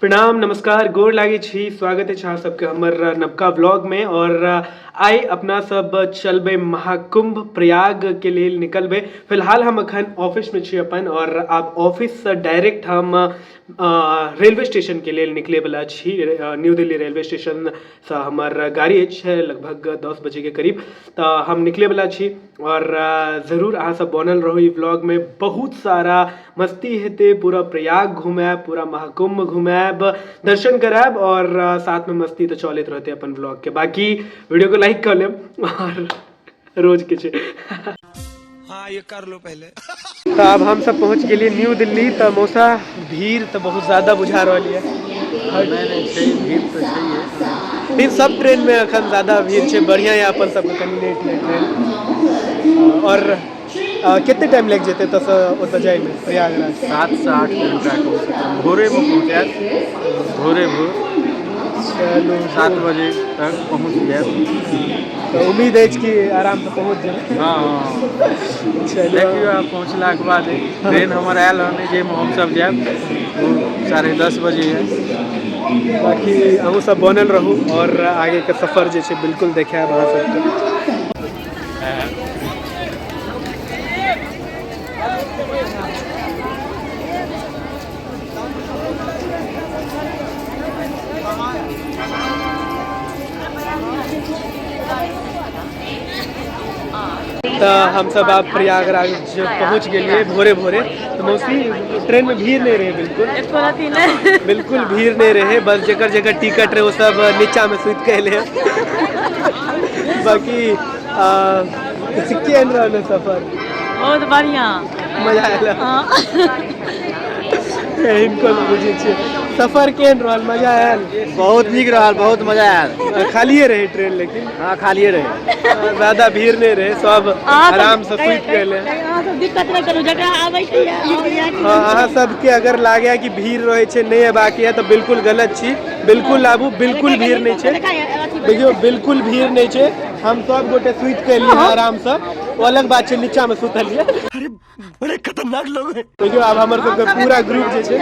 प्रणाम नमस्कार गोर लागै छी। स्वागत अछि अहाँ सबके हमर नवका ब्लॉग में। और आइ अपना सब चलबै महाकुंभ प्रयाग के लेल निकलबै। फिलहाल हम अखन ऑफिस में छी अपन, और आब ऑफिस से डायरेक्ट हम रेलवे स्टेशन के लेल निकले वाला छी। न्यू दिल्ली रेलवे स्टेशन से हमर गाड़ी अछि लगभग 10 बजे के करीब, तऽ हम निकले वाला छी। और जरूर अहाँ सब बनल रहू ई ब्लॉग में। बहुत सारा मस्ती हेतै, पूरा प्रयाग घुमायब, पूरा महाकुंभ घुमायब, दर्शन करायब और साथ में मस्ती तऽ चलैत रहतै अपन ब्लॉग के। बाकी वीडियो को लाइक कर लेब और रोज के छै। हाँ ये कर लो पहले। तऽ आब हम सब पहुँच गेलियै न्यू दिल्ली। तऽ मौसा भीड़ तऽ बहुत ज्यादा बुझा रहल यऽ। नहि नहि छै, भीड़ तऽ छैहे। लेकिन सब ट्रेन में अखन ज्यादा भीड़ छै। बढ़िया यऽ अपन सबके कनि लेट यऽ ट्रेन। और कते टाइम लागि जेतै एतऽसँ ओतऽ जाइमे प्रयागराज? 7 से 8 घंटा कम से कम। भोरेमे पहुँचायत, भोरे भोर। चलू, 7 बजे तक पहुँच जायब। तऽ उम्मीद अछि कि आरामसँ पहुँच जेबै। हँ हँ। चलू, देखियौ आब पहुँचलाके बाद। ट्रेन हमर आयल हन जाहिमे हमसब जायब ओ 10:30 बजे यऽ। बाकी अहूँ सब बनल रहू और आगेके सफर जे छै बिल्कुल देखायब अहाँ सबके। तऽ हमसब आब प्रयागराज पहुँच गेलियै भोरे भोरे। तऽ मौसी ट्रेनमे भीड़ नहि रहै बिल्कुल, बिल्कुल भीड़ नहि रहै। बस जकर जकर टिकट रहै ओ सब नीचामे सुति कऽ एलै। बाकी केहन रहल सफर? बहुत बढ़िया, मजा आयल। हिनको बुझै छियै सफर केहन रहल, मजा आयल? बहुत नीक रहल, बहुत मजा आयल। खालिए रहै ट्रेन लेकिन? हाँ खालिए रहै, ज्यादा भीड़ नहि रहै, सब आराम से सुति गेलै। दिक्कत नहि करू जकरा आबै छै। हाँ, अहाँ सबके अगर लागै कि भीड़ रहै छै नहि अयबाक यऽ तऽ बिल्कुल गलत छी। बिल्कुल आबू, बिल्कुल भीड़ नहि छै। देखियौ बिल्कुल भीड़ नहि छै। हम सब गोटे सुति के एलियै आरामसँ। ओ अलग बात छै नीचामे सुतलियै। अरे बड़े खतरनाक लोग हैं। देखियौ आब हमर सबके पूरा ग्रुप जे छै,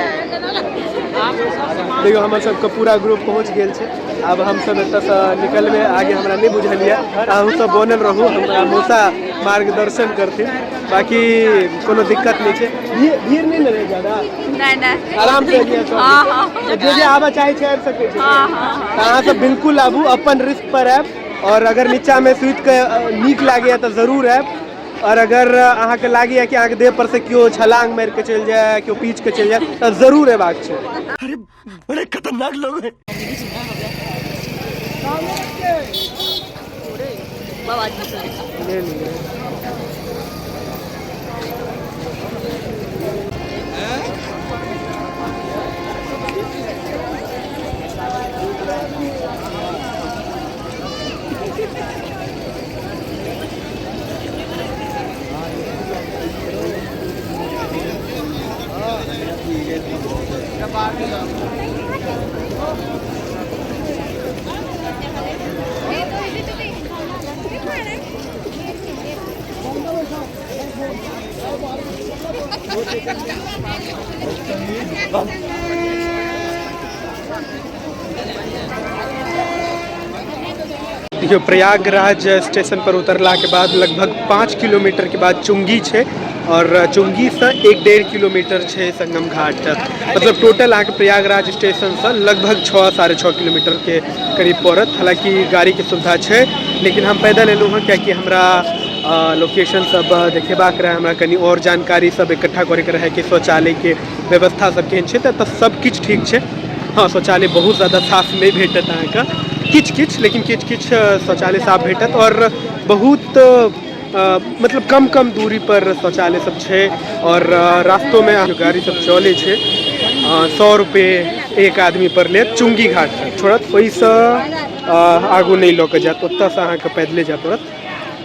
देखियौ हमर सबके पूरा ग्रुप पहुँच गेल छै। आब हमसब एतऽसँ निकलबै। आगे हमरा नहि बुझल यऽ, अहूँ सब बनल रहू, हमरा मौसा मार्गदर्शन करथिन। बाकी कोनो दिक्कत नहि छै, भीड़ नहि ने रहै ज्यादा। नहि नहि, आराम से एलियै सब। जे जे आबऽ चाहै छै आबि सकै छै। तऽ अहाँ सब बिल्कुल आबू, अपन रिस्क पर आयब। और अगर नीचामे सुति कऽ नीक लागैए तऽ जरूर आयब। और अगर अहाँके लागैए कि अहाँके देह पर से केओ छलांग मारि कऽ चलि जाय, केओ पीच कऽ चलि जाय, तऽ जरूर अयबाक छै। अरे बड़े खतरनाक लोग हैं। देखियौ प्रयागराज स्टेशन पर उतरला के बाद लगभग 5 किलोमीटर के बाद चुंगी छै, और चुंगी से 1-1.5 किलोमीटर छै संगम घाट। मतलब टोटल अहाँके प्रयागराज स्टेशन से लगभग 6-6.5 किलोमीटर के करीब पड़त। हालांकि गाड़ी के सुविधा छै, लेकिन हम पैदल एलहुँ हँ कियाकि हमरा लोकेशन सब देखेबाक रहै, हमरा कनि और जानकारी सब इकट्ठा करैके रहै कि शौचालय के व्यवस्था सब केहन छै। तऽ सब किछु ठीक छै। हाँ, शौचालय बहुत ज़्यादा साफ नहि भेटत अहाँके, किछु किछु, लेकिन किछु किछु शौचालय साफ भेटत। और बहुत मतलब कम कम दूरी पर शौचालय सब छै। और रास्तों में गाड़ी सब चलै छै। 100 रुपये एक आदमी पर लेत, चुंगी घाट तक छोड़त, ओहिसँ आगू नहि लऽ कऽ जायत, ओतऽसँ अहाँके पैदले जाय पड़त।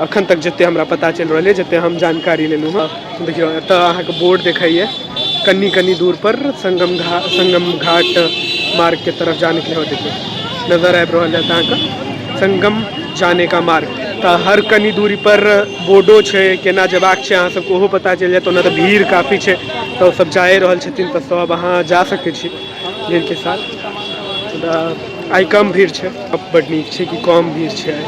अखन तक जते हमरा पता चलि रहल यऽ, जते हम जानकारी लेलहुँ हँ। देखियौ एतऽ अहाँके बोर्ड देखाइए कनि कनि दूर पर संगम घाट, संगम घाट मार्ग के तरफ जाने के लिए। देखियौ नजर आबि रहल है अहाँके संगम जाने का मार्ग। तऽ हर कनि दूरी पर बोर्डो छै, केना जेबाक छै अहाँ सबके ओहो पता चलि जायत। ओना तऽ भीड़ काफी छै, तऽ ओ सब जाए रहल छथिन, तऽ सब अहाँ जा सकै छी। भीड़के साथ। मुदा आइ कम भीड़ छै, बड नीक छै कि कम भीड़ छै आइ।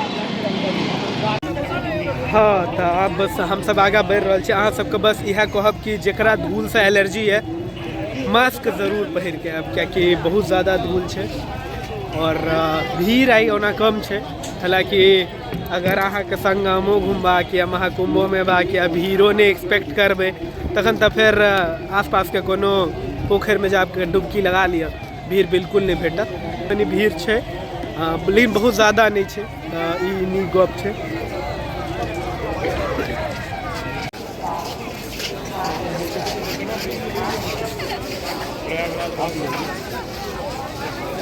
हँ, तऽ आब बस हमसब आगाँ बढ़ि रहल छी। अहाँ सबके बस इएह कहब कि जकरा धूलसँ एलर्जी यऽ, मास्क जरूर पहिरके आयब, कियाकि बहुत ज़्यादा धूल छै और भीड़ आइ ओना कम छै। हालाँकि अगर अहाँके संगमो घुमबाक या महाकुम्भोमे अयबाक या भीड़ो नहि एक्सपेक्ट करबै, तखन तऽ फेर आसपासके कोनो पोखरिमे जाके डुबकी लगा लिअ, भीड़ बिल्कुल नहि भेटत। कनि भीड़ छै लेकिन बहुत ज़्यादा नहि छै, तऽ ई नीक गप छै।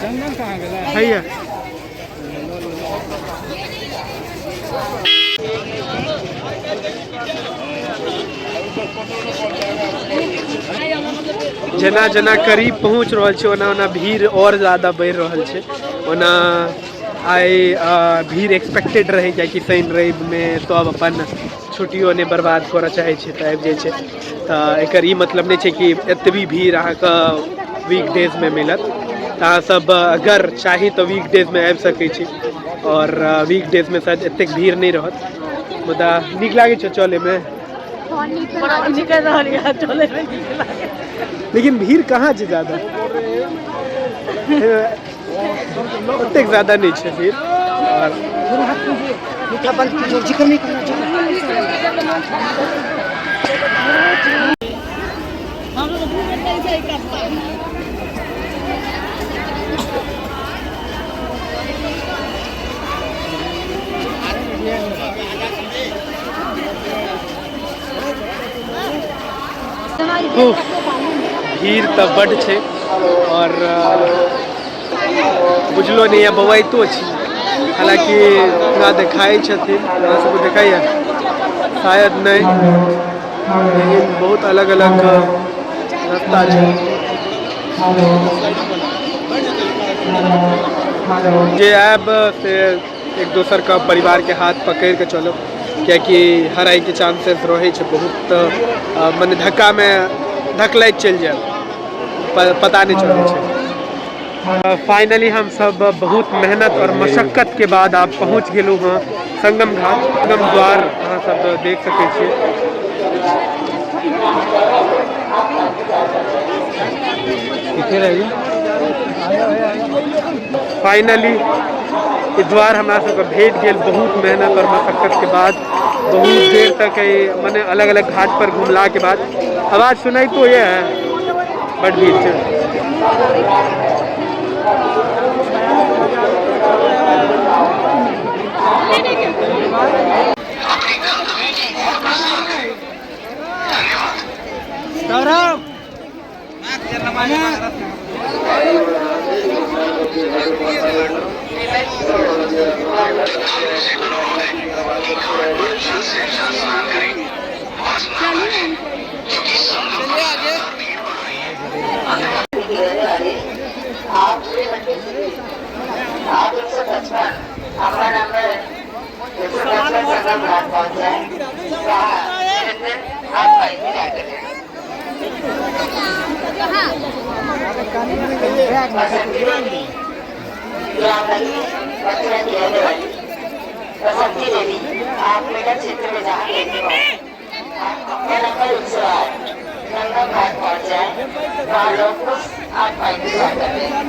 चंदन कहाँ गेलै? हैया। जेना जेना करीब पहुँच रहल छै, ओना ओना भीड़ आओर ज़्यादा बढ़ि रहल छै। ओना आइ भीड़ एक्सपेक्टेड रहै, कियाकि शनि रविमे सब अपन छुट्टियो नहि बर्बाद करऽ चाहै छै तऽ आबि जाइ छै। तऽ एकर ई मतलब नहि छै कि एतबी भीड़ अहाँके वीक डेजमे मिलत। तऽ अहाँ सब अगर चाही तऽ वीक डेजमे आबि सकै छी और वीक डेजमे शायद एतेक भीड़ नहि रहत। मुदा नीक लागै छै चलैमे? निकलि रहल यऽ, चलैमे नीक लागै, लेकिन भीड़ कहाँ छै ज़्यादा, ओतेक ज़्यादा नहि छै भीड़। और भीड़ तऽ बड्ड छै और बुझलो नहि यऽ, बौआइतो छी। हालाँकि पूरा देखाइ छथिन, अहाँ सबके देखाइए शायद नहि, लेकिन बहुत अलग अलग रास्ता छै। जे आयब से एक दोसरके परिवारके हाथ पकड़िके चलब, कियाकि हराइके चांसेस रहै छै बहुत। मने धक्कामे धकलैत चलि जायब, पता नहि चलै छै। फाइनली हम सब बहुत मेहनत और मशक्कत के बाद आब पहुँच गेलहुँ हँ संगम घाट, संगम द्वार अहाँ सब देख सकै छियै। फाइनली ई द्वार हमरा सबके भेट गेल बहुत मेहनत और मशक्कत के बाद, बहुत देर तक मने अलग अलग घाट पर घुमला के बाद। आवाज सुनाई तो ये है, बड भीड़ छै। आप 155 अम्बा नंबर 155 संगम घाट पहुँच जाए, आप करें। बसंती देवी मथुरा की रहने वाली बसंती देवी, आप मेला क्षेत्र में जहाँ रहते हो, आप अम्बा नंबर 108 संगम घाट पहुँच जाए, वहाँ लोग कुछ आप इंतजार कर रहे हैं।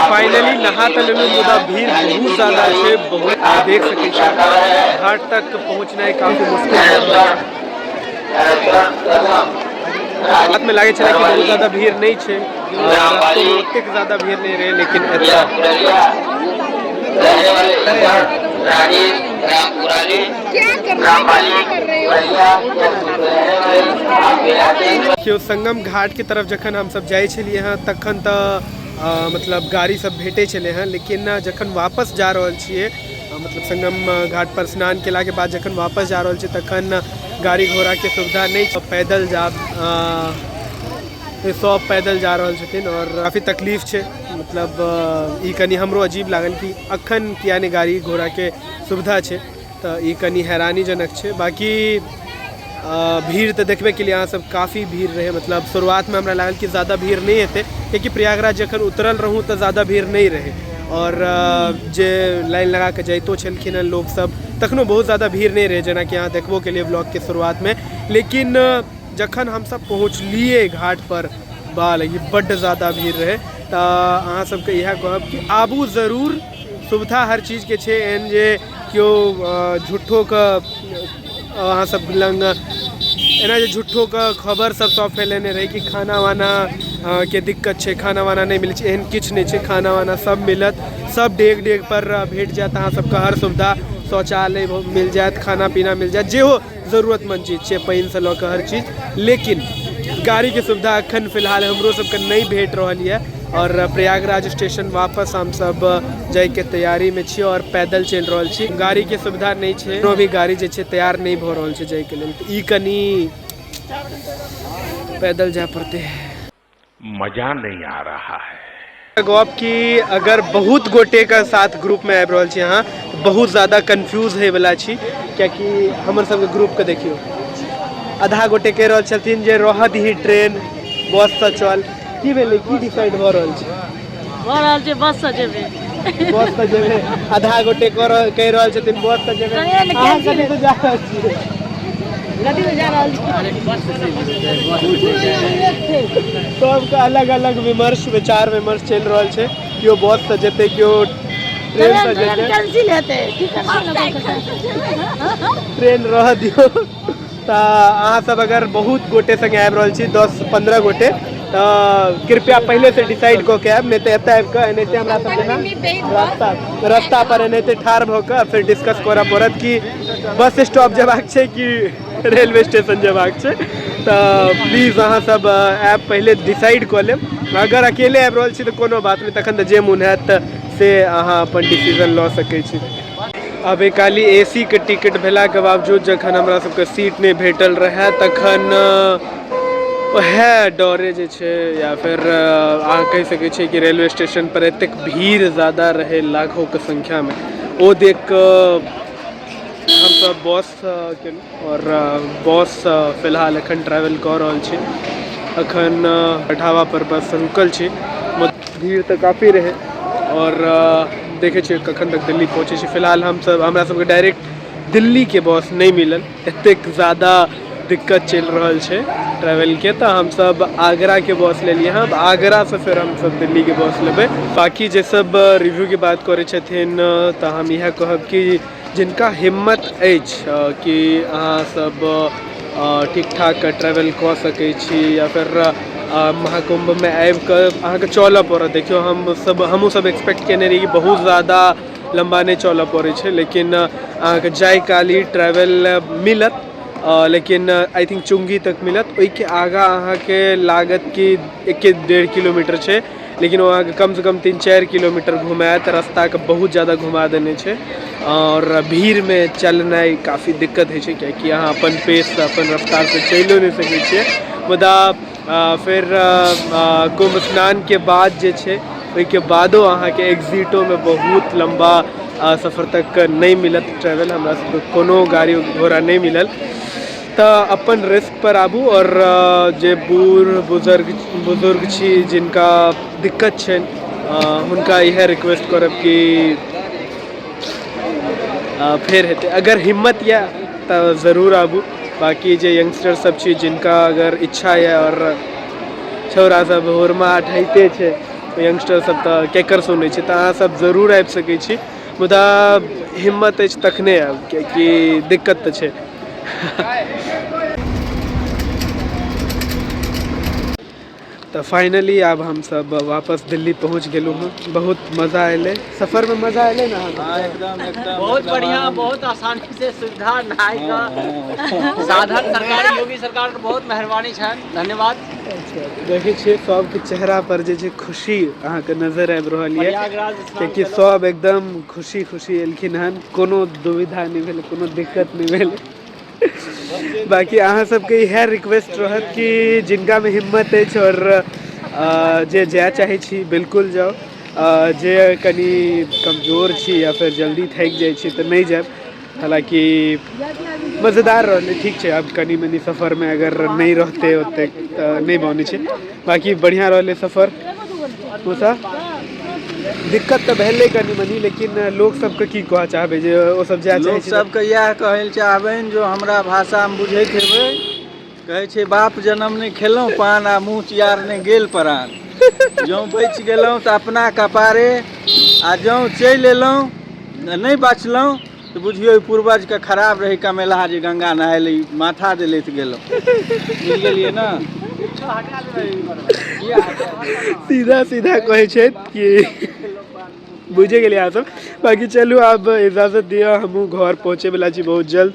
फाइनली नहा तऽ लेलहुँ, मुदा भीड़ बहुत ज़्यादा छै, बहुत देख सकै छी। घाट तक पहुँचनाइ काफी मुश्किल है। रात में लागै छलै कि बहुत ज़्यादा भीड़ नहि छै, रास्तोमे ओतेक ज़्यादा भीड़ नहि रहै, लेकिन एतऽ देखियौ संगम घाट के तरफ जखन हमसब जाइ छलियै हँ तखन तऽ मतलब गाड़ी सब भेटै छलै हँ, लेकिन जखन वापस जा रहल छियै मतलब संगम घाट पर स्नान केलाके बाद जखन वापस जा रहल छी तखन गाड़ी घोड़ाके सुविधा नहि छै। पैदल जा सब पैदल जा रहल छथिन और काफ़ी तकलीफ छै। मतलब ई कनि हमरो अजीब लागल कि अखन किया नहि गाड़ी घोड़ाके सुविधा छै, तऽ ई कनि हैरानीजनक छै। बाकी भीड़ तऽ देखबे केलियै अहाँ सब, काफ़ी भीड़ रहै। मतलब शुरुआतमे हमरा लागल कि ज़्यादा भीड़ नहि हेतै, कियाकि प्रयागराज जखन उतरल रहूँ तऽ ज़्यादा भीड़ नहि रहै और जे लाइन लगा कऽ जाइतो छलखिन हँ लोक सब तखनो बहुत ज़्यादा भीड़ नहि रहै, जेनाकि अहाँ देखबो केलियै ब्लॉगके शुरुआतमे। लेकिन जखन हमसब पहुँचलियै घाट पर, बाल ई बड्ड ज़्यादा भीड़ रहै। तऽ अहाँ सबके इएह कहब कि आबू जरूर, सुविधा हर चीजके छै। एहन जे केओ झूठोके अहाँ सब लग एना जे झूठोके खबर सब सब फैलेने रहै कि खाना वाना के दिक्कत छै, खाना वाना नहि मिलै छै, एहन किछु नहि छै। खाना वाना सब मिलत, सब डेग डेग पर भेट जायत अहाँ सबके। हर सुविधा, शौचालय मिल जायत, खाना पीना मिल जायत, जेहो जरूरतमंद चीज छै, पानिसँ लऽ कऽ हर चीज। लेकिन गाड़ीके सुविधा अखन फिलहाल हमरो सबके नहि भेट रहल यऽ और प्रयागराज स्टेशन वापस हमसब जाइके तैयारीमे छी और पैदल चलि रहल छी। गाड़ीके सुविधा नहि छै, कोनो भी गाड़ी जे छै तैयार नहि भऽ रहल छै जाइके लेल, तऽ ई कनि पैदल जाय पड़तै। मजा नहीं आ रहा है। गप कि अगर बहुत गोटेके साथ ग्रुपमे आबि रहल छी अहाँ, बहुत ज़्यादा कन्फ्यूज होइवला छी, कियाकि हमर सबके ग्रुपके देखियौ आधा गोटे कहि रहल छथिन जे रहऽ दही ट्रेन, बससँ चल। की भेलै, की डिसाइड भऽ रहल छै? भऽ रहल छै बससँ जेबै, बससँ जेबै। आधा गोटे कहि रहल छथिन बससँ जेबै। अहाँ कथीसँ जा रहल छियै? गतिसँ जा रहल छी। सबके अलग अलग विमर्श, विचार विमर्श चलि रहल छै। केओ बससँ जेतै, केओ ट्रेनसँ जेतै। कैंसिल हेतै, की करबै, ट्रेन रह दियौ। तऽ अहाँ सब अगर बहुत गोटे संगे आबि रहल छी, 10-15 गोटे, तऽ कृपया पहिलेसँ डिसाइड कऽ के आयब, नहि तऽ एतऽ आबि कऽ एनाहिते हमरा सब जेना रास्ता पर एनाहिते ठाढ़ भऽ कऽ फेर डिस्कस करऽ पड़त कि बस स्टॉप जेबाक छै कि रेलवे स्टेशन जेबाक छै। तऽ प्लीज अहाँ सब आयब, पहिले डिसाइड कऽ लेब। अगर अकेले आबि रहल छी तऽ कोनो बात नहि, तखन तऽ जे मोन हैत से अहाँ अपन डिसीजन लऽ सकै छी। अब काल्हि एसी के टिकट भेलाके बावजूद जखन हमरा सबके सीट नहि भेटल रहए तखन वएह डरे जे छै, या फिर अहाँ कहि सकै छियै कि रेलवे स्टेशन पर एतेक भीड़ ज़्यादा रहै लाखोके संख्यामे, ओ देख कऽ हमसब बस केलहुँ और बस फिलहाल एखन ट्रैवल कऽ रहल छी। अखन ढाबा पर बस रुकल छी। भीड़ तऽ काफ़ी रहै और देखै छियै कखन तक दिल्ली पहुँचै छी। फिलहाल हमसब हमरा सबके डायरेक्ट दिल्लीके बस नहि मिलल, एतेक ज़्यादा दिक्कत चलि रहल छै ट्रैवलके। तऽ हमसब आगराके बस लेलियै हँ, आगरासँ फेर हमसब दिल्लीके बस लेबै। बाकी जे सब रिव्यूके बात करै छथिन तऽ हम इएह कहब कि जिनका हिम्मत अछि कि अहाँ सब ठीक ठाक ट्रैवल कऽ सकै छी या फिर महाकुम्भमे आबिकऽ अहाँके चलऽ पड़त। देखियौ हमहूँ सब एक्सपेक्ट केने रही कि बहुत ज़्यादा लम्बा नहि चलऽ पड़ै छै, लेकिन अहाँके जाय काल ही ट्रैवल मिलत, लेकिन I think चुंगी तक मिलत। ओहिके आगाँ अहाँके लागत कि 1-1.5 किलोमीटर छै, लेकिन ओ अहाँके कमसँ कम 3-4 किलोमीटर घुमायत। रास्ताके बहुत ज़्यादा घुमा देने छै और भीड़मे चलनाइ काफ़ी दिक्कत होइ छै, कियाकि अहाँ अपन पेससँ अपन रफ्तारसँ चलिओ नहि सकै छियै। मुदा फिर कुम्भ स्नानके बाद जे छै ओहिके बादो अहाँके एग्जिटोमे बहुत लम्बा सफर तक नहि मिलत ट्रैवल। हमरा सबके कोनो गाड़ी घोड़ा नहि मिलल, तऽ अपन रिस्क पर आबू। और जे बूढ़ बुजुर्ग छी जिनका दिक्कत छनि हुनका इएह रिक्वेस्ट करब कि फेर हेतै, अगर हिम्मत यऽ तऽ जरूर आबू। बाकी जे यंगस्टर सब छी जिनका अगर इच्छा यऽ, और छौड़ा सब होरमा अठैते छै, यंगस्टर सब तऽ केकर सुनै छै, तऽ अहाँ सब जरूर आबि सकै छी। मुदा हिम्मत अछि तखने आयब, कियाकि दिक्कत तऽ छै। तऽ फाइनली आब हमसब वापस दिल्ली पहुँच गेलहुँ हँ। बहुत मजा अयलै सफरमे, मजा अयलै ने अहाँके? एकदम एकदम बहुत बढ़िया, बहुत आसानी से सुविधा, नहाय का साधन, सरकार योगी सरकार के बहुत मेहरबानी छनि, धन्यवाद। अच्छा, देखै छियै सबके चेहरा पर जे छै खुशी अहाँके नजर आबि रहल यऽ, प्रयागराज स्नान कियाकि केलहुँ। सब एकदम खुशी खुशी एलखिन हन, कोनो दुविधा नहि भेलै, कोनो दिक्कत नहि भेलै। बाकी अहाँ सबके इएह रिक्वेस्ट रहत कि जिनकामे हिम्मत अछि आओर जे जाय चाहै छी बिल्कुल जाउ, जे कनि कमजोर छी या फेर जल्दी थाकि जाइ छी तऽ नहि जायब। हालाँकि मजेदार रहलै, ठीक छै। आब कनि मनि सफरमे अगर नहि रहतै ओतेक तऽ नहि बनै छै, बाकी बढ़िआँ रहलै सफर। मौसा दिक्कत तऽ भेलै कनि मनि, लेकिन लोक सबके की कहऽ चाहबै जे ओ सब जाय चाहै लोक छै? सबके इएह कहै लए चाहबनि, जो हमरा भाषामे बुझैत हेबै, कहै छै बाप जनम नहि खेलहुँ पान आ मुँह चियार नहि गेल परान। जँ बचि गेलहुँ तऽ अपना कपारे, आ जँ चलि एलहुँ नहि बचलहुँ तऽ बुझियौ ई पूर्वजके खराब रहै कमेलहा जे गंगा नहाय लए माथा देलैत गेलहुँ। बुझि गेलियै ने? सीधा सीधा कहै छै कि बुझे गेलियै अहाँ सब। बाकी चलू आब इजाजत दिअ, हमहूँ घर पहुँचैवला छी बहुत जल्द,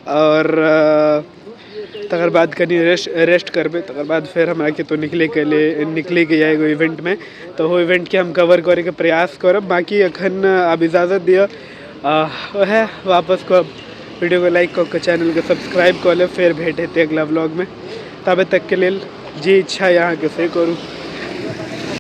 आओर तकर बाद कनि रेस्ट करबै, तकर बाद फेर हमरा कतहु निकलैके यऽ एगो इवेंटमे, तऽ ओहो इवेंटके हम कवर करैके प्रयास करब। बाकी एखन आब इजाजत दिअ, वएह वापस कऽ वीडियोके लाइक कऽ के चैनलके सब्सक्राइब कऽ लेब। फेर भेंट हेतै अगिला व्लॉगमे, ताबे तकके लेल जे इच्छा यऽ अहाँके से करू।